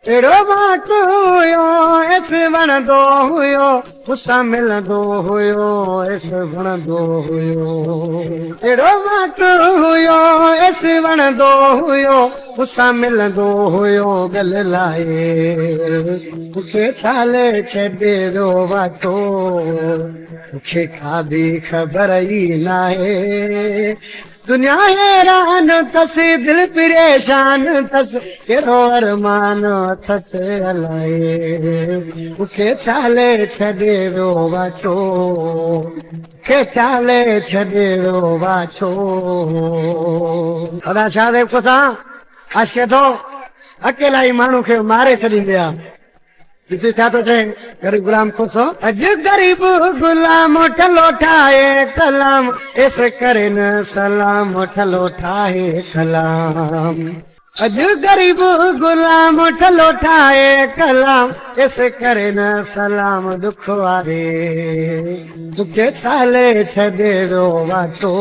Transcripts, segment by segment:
اهڙو وقت هيو ايس وڻندو هيو مون سان ملندو هيو ايس وڻندو هيو. اهڙو وقت هيو ايس وڻندو هيو مون سان ملندو هيو ڳل لائي مون کي ڇالي ڇڏي ويو واٽو مون کي ڪا به خبر ئي ناهي. دنيا حيران اٿس دل پريشان اٿس ڪهڙو ارمان اٿس الائي مونکي ڇالي ڇڏي ويو واچو مونکي ڇالي ڇڏي ويو واچو. ادا شاهه زيب کوسا عاشقي ٿو اڪيلائي ماڻهو کي ماري ڇڏيندي آ. ڏسي ڇا ٿو چئي غريب غلام کوسو. اڄ غريب غلام ٺلهو ٺاهي ڪلام ايس ڪري نه سلام ٺلهو ٺاهي ڪلام اڄ غريب غلام ٺلهو ٺاهي ڪلام ايس ڪري نه سلام ڏک واري مونکي ڇالي ڇڏي ويو واٽو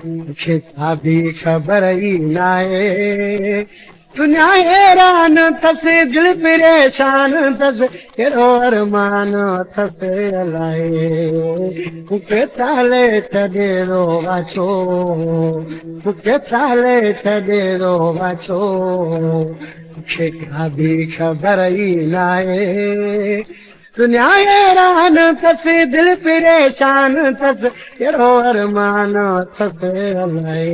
مونکي ڪا به خبر ئي ناهي. دنيا حيران اٿس دل پريشان اٿس ڪهڙو ارمان اٿس الائي مونکي ڇالي ڇڏي ويو واڇو مونکي ڇالي ڇڏي ويو واڇو مونکي ڪا به خبر ئي ناهي. دنيا حيران اٿس دل پريشان اٿس ڪهڙو ارمان اٿس الائي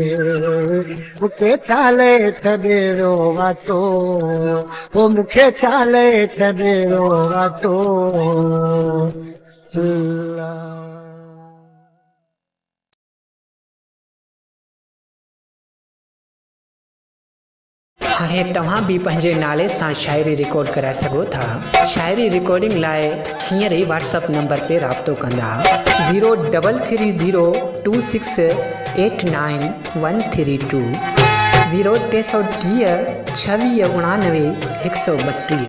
مونکي ڇالي ڇڏي ويو واٽو هو مونکي ڇالي ڇڏي ويو واٽو الله. هاڻي توهان به پنهنجي نالي سان شاعري رڪارڊ ڪرائي سگهو ٿا. شاعري رڪارڊنگ لاء هينئر ئي واٽس اپ نمبر تي رابطو ڪندا zero double three zero two six eight nine one three two zero 330 26 89 132.